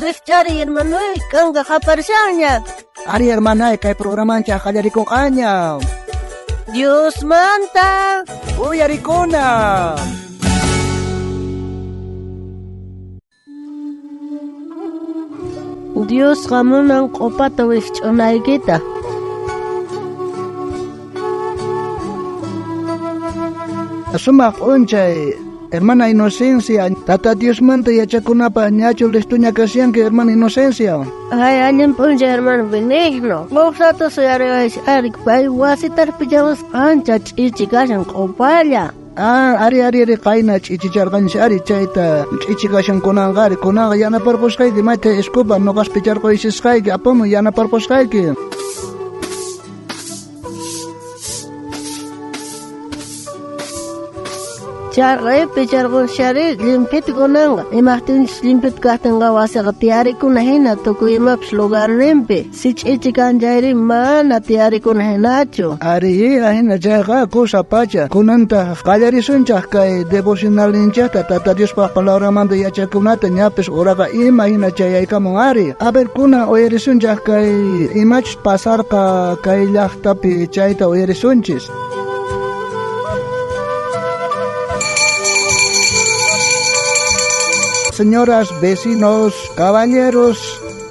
Rijch'ariy, hermanoy, k'anka qaparishanña. Ari, hermanay, kay programanchej qallarikonqaña. Diosmanta Uyarikuna. Diosqa munan q'opata wijch'unaykita. Sumaq p'unchay, hermana Inocencia, Tata Diosmanta yachakunapaj ñachu listoña kashanki, hermana Inocencia? Ay, allin p'unchay, hermano Benigno. Uj rato suyariwaychis ari, pay wasitaraj pichamuspa ancha ch'ichi kashan q'opalla. Ah, ari, ari, ari, qayna ch'ichicharqanchis ari, chayta ch'ichi kashan kunanqa ari, kunanqa yanaparqusqayki, mayta escoba noqas picharquychisqayki, apamuy yanaparqusqayki. Charqay picharqushari llimpita kunanqa, imajtinchus llimpita kajtinqa wasiqa tiyarikuna hina tukuy imapis lugarninpi, si ch'ichi kan chayri mana tiyarikuna hinachu. Ari, ahina chayqa kusa pacha, kunantaq qallarisunchaq kay devocionalninchaqta Tata Diospaq palabramanta yachakunata ñapis uraqa ima hina chayaykamun ari. A ver, kunan uyarisunchaq kay imachus pasarqa kay llaqtapi chayta uyarisunchis. Señoras, vecinos, caballeros,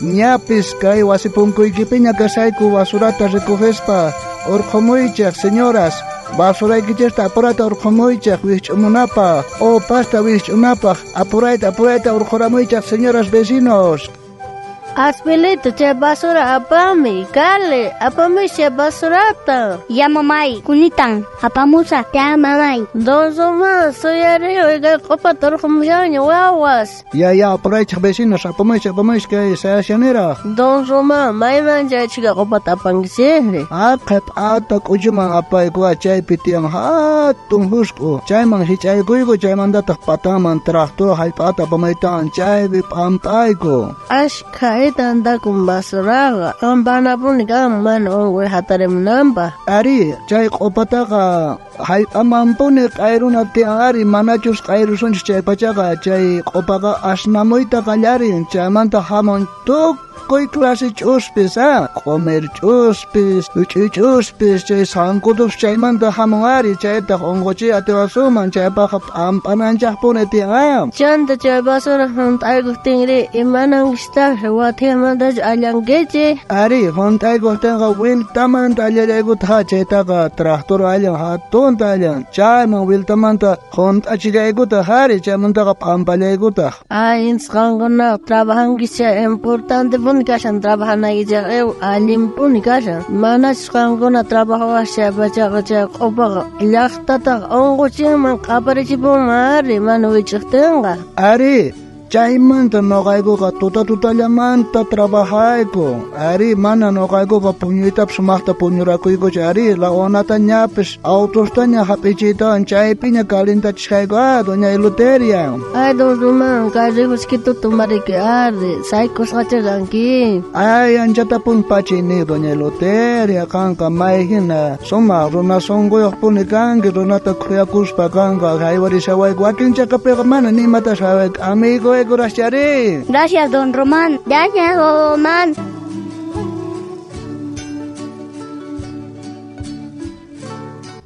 ñapis kay wasi punkuykipiña kashayku basurata recogespa urqhumuychej, señoras, basuraykichejta apurayta urqhumuychej wijch'umunapaj o pasta wijch'unapaj, apurayta apurayta urqhuramuychej, señoras, vecinos. Aspilito, chay basura apami, Kale, apamuy chay basurata. Ya mamay, kunitan, apamusaj. Ya mamay. Don Román, suyariway kay q'opata urqhumushanña wawas. Ya, ya, apuraychej vecinos, apamuychej, apamuychej kay sayashaniraj. Don Román, mayman chay chhika q'opata apankichejri? Aqha p'ata k'uchuman apaykua chaypi tiyan hatun jusk'u. Chayman hich'aykuyku, chaymantataq patanman tractor hallp'ata apamaytawan chaypi p'amp'ayku. Ashkha tantakun basuraqa, p'ampanapuni kan mana unquy hatarimunanpaj. Ari, chay q'opataqa hallp'amanpuni q'ayruna tiyan ari, manachus q'ayrusunchis chay pachaqa, chay q'opaqa asnamuyta qallarin, chaymanta hamun tukuy clase ch'uspis, q'umir ch'uspis, huch'uy ch'uspis, chay sankudupis chaymanta hamun ari, chaytaq unquchiy atiwasunman, chaypaqqa p'ampananchaqpuni tiyan. Chanta chay basura hunt'aykuqtinri imanankistaq wathiyamantachu allankichik? Ari, hunt'aykuqtinqa wiltamanta allallaykutaq, chaytaqa tractor allan, hatunta allan, chayman wiltamanta hunt'achillaykutaq ari, chaymantaqa p'ampallaykutaq. Ay, intis qankunaqa trabajankichik, importantepuni kashan trabajanaykichik, allinpuni kashan. Manachus qankuna trabajawaq chay pachaqa chay q'opaqa llaqtataqa unquchinman q'aparichipunman ari, mana wich'uqtinqa. Ari, chaymanta noqaykuqa tuta tutallamanta trabajayku. Ari, mana noqaykuqa puñuytapis sumaqta puñurakuykuchu. Ari, la unata ñapis autostaña hap'ichiytawan chaypiña calentachisqayku, doña Eluteria. Ay, don Román, kay rijuskituta tomariki, ari, sayk'usqacha kanki. Ay, anchatapuni pachini, doña Eluteria, qanqa may hina sumaq runa sunquyuqpuni kanki, runata khuyakuspa qanqa haywarishawayku. Wakin chaqapiqa mana ni imatas haywayku, amigo. Gracias. Gracias, don Román. Gracias, don Román.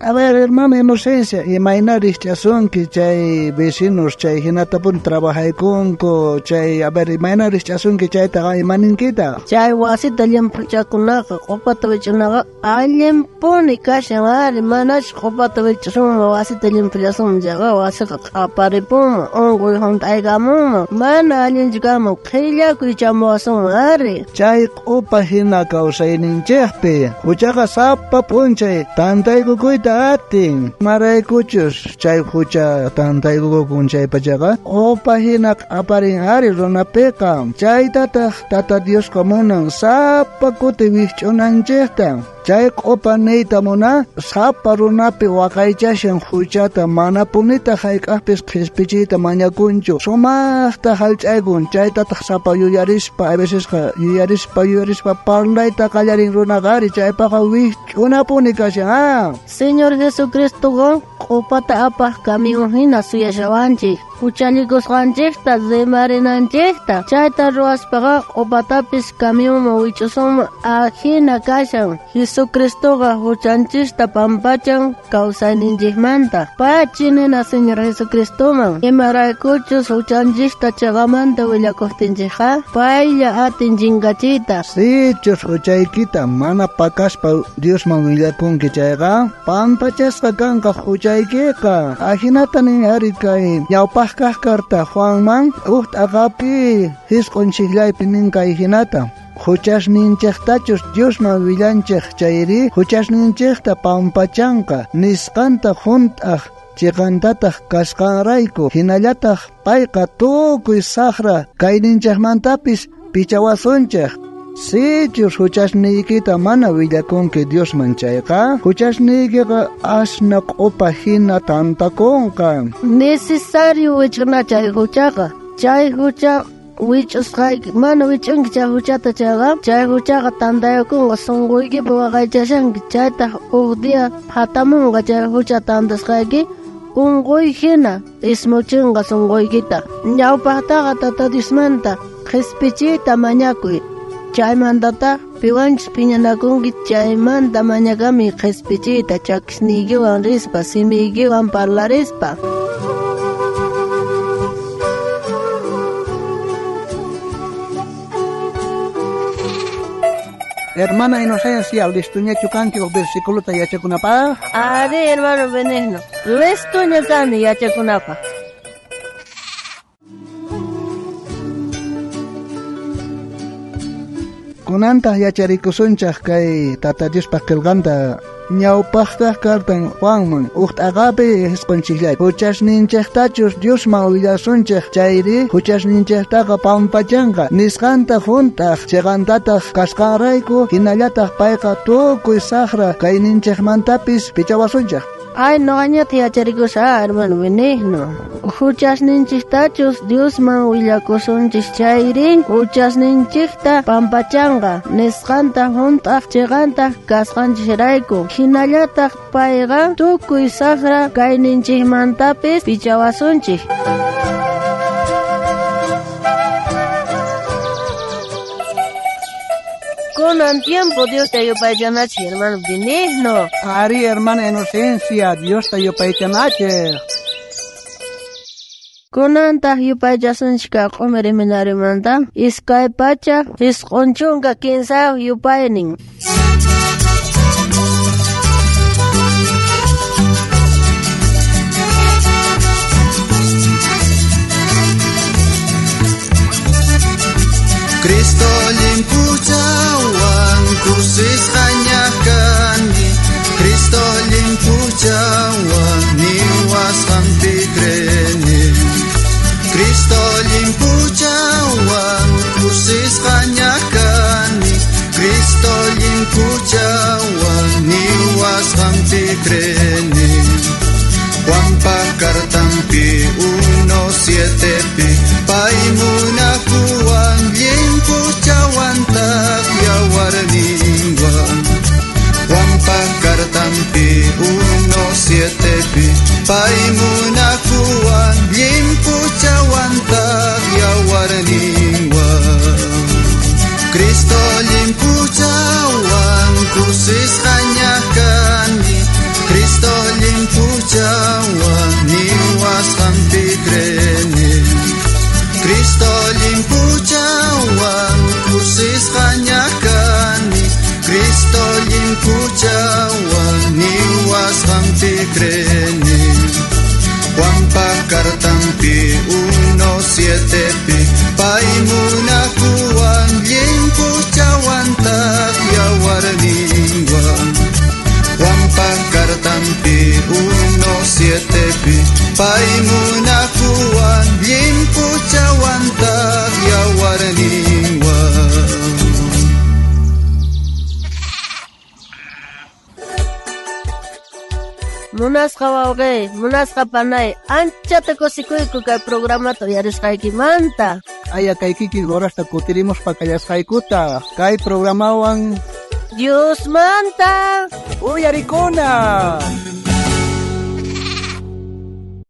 A ver, hermana Inocencia, imayna rijch'asunki chay vecinos chay hinatapuni trabajaykunku, chay, a ver, imayna rijch'asunki chaytaqa imaninkita? Chay wasita llimphuchakunaqa q'opata wich'unaqa allinpuni kashan ari, manachus q'opata wich'usunman wasita llimphullasunman chayqa wasiqa q'aparipunman, unquy hunt'aykamunman, mana allinchu kanman, qhillakuy chamuwasunman ari. Chay q'opa hina kawsayninchikpi, huchaqa sapa p'unchay tantaykukuyta atin. Maraykuchus chay hucha tantaykukun chay pachaqa q'opa hina q'aparin ari runapiqa. Chaytataq Tata Diosqa munan sapa kuti wijch'unanchikta. Chay q'opa niyta muna sapa runapi waqaychashan huchata manapunita hayk'aqpis qhispichiyta mañakunchu. Sumaqta hallch'aykun, chaytataq sapa yuyarispa, a vecesqa yuyarispa yuyarispa parlayta qallarin runaqa ari, chaypaqqa wijch'unapuni kashan. Señor Jesucristoqa q'opata apaq camión hina suyashawanchik. Huchallikusqanchikta rimarinanchikta. Chayta ruwaspaqa q'upatapis camionman wich'usunman ajina kashan. Jesucristoqa huchanchista pampachan kawsayninchikmanta. Pachi nina Señor Jesucristoman. Imaraykuchus huchanchista chiqamanta willakuqtinchikqa paylla atin chinkachiyta. Sichus huchaykita mana pakaspa Diosman willakunki chayqa pampachasqa kanqa huchaykiqa. Ajinata nin ari kay ñawpaq kaq karta Juanman uj t'aqapi jisq'un chijllaypi nin kay hinata. Huchasninchejtachus Diosman willanchej chayri huchasninchejta pampachanqa nisqanta junt'aj chiqantataq kasqanrayku hinallataq payqa tukuy saqra kayninchejmantapis pichawasunchej. Sichus huchasniykita mana willakunki Diosman chayqa huchasniykiqa asna q'upa hina tantakunqa. Necesario wich'una chay huchaqa. Chay hucha wich'usqayki mana wich'unki chay huchata chayqa chay huchaqa tantayakunqa sunquykipi waqaychashanki chaytaq uj día phatamunqa chay hucha tantasqayki unquy hina ismuchinqa sunquykita. Ñawpaqtaqa Tata Diosmanta qhispichiyta mañakuy. Chaymantataq piwanchus phiñanakunki chaymanta mañakami qhispichiyta chakisniykiwan rispa simiykiwan parlarispa. Hermana Inocencia, listuñachu kanki uj versículota yachakunapaq? Ari, hermano Benigno, listuña kani yachakunapaq. Kunantaq yacharikusunchaq kay Tata Diospaq qillqanta ñawpaqtaq kartan Juanman uj t'aqapi jisq'un chijllaypi. Huchasninchejtachus Diosman willasunchej chayri huchasninchejtaqa pampachanqa nisqanta junt'aj chiqantataq kasqanrayku hinallataq payqa tukuy saqra kayninchejmantapis pichawasunchej. Ay, noqañata yacharikusha, hermano Benigno. Huchasninchiktachus Diosman willakusunchik chayri huchasninchikta pampachanqa nisqanta junt'aj chiqantaq kasqanchikrayku. Hinallataq payqa tukuy saqra kayninchikmantapis pichawasunchik. Kunan tiempo Diosta yupaychanachik, hermano Benigno. Ari, hermana Inocencia, Diosta yupaychanachik. Kunantaq yupaychasunchik kay q'umir iminarimanta 293 yupaynin. Cristo llimpuchawan kusisqaña kani. Cristo llimpuchawan niwasqanpi creeni. Cristo llimpuchawan kusisqaña kani. Cristo llimpuchawan niwasqanpi creeni. Juanpa kartanpi 1:7 pi pay munakuwan llimpuchawantaq yawarninwan. Juanpa kartanpi 1:7 pi pay munakuwan llimpuchawantaq yawarninwan. Cristo llimpuchawan kusisqaña kani. Cristo llimpuchawan niwasqanpi creeni. Cristo llimpuchawan kusisqaña kani. Cristo llimpuchawan niwasqanpi creeni. Juanpa kartanpi 1:7 pi pay munakuwan llimpuchawantaq yawarninwan. Juanpa kartanpi 1:7 pi pay munakuwan llimpuchawantaq yawarninwan. Munasqa wawqi, munasqa panay, anchata kusikuyku kay programata uyarisqaykimanta. Aya kay kikin horasta kutirimuspa kallasqaykuta kay programawan Diosmanta uyarikuna.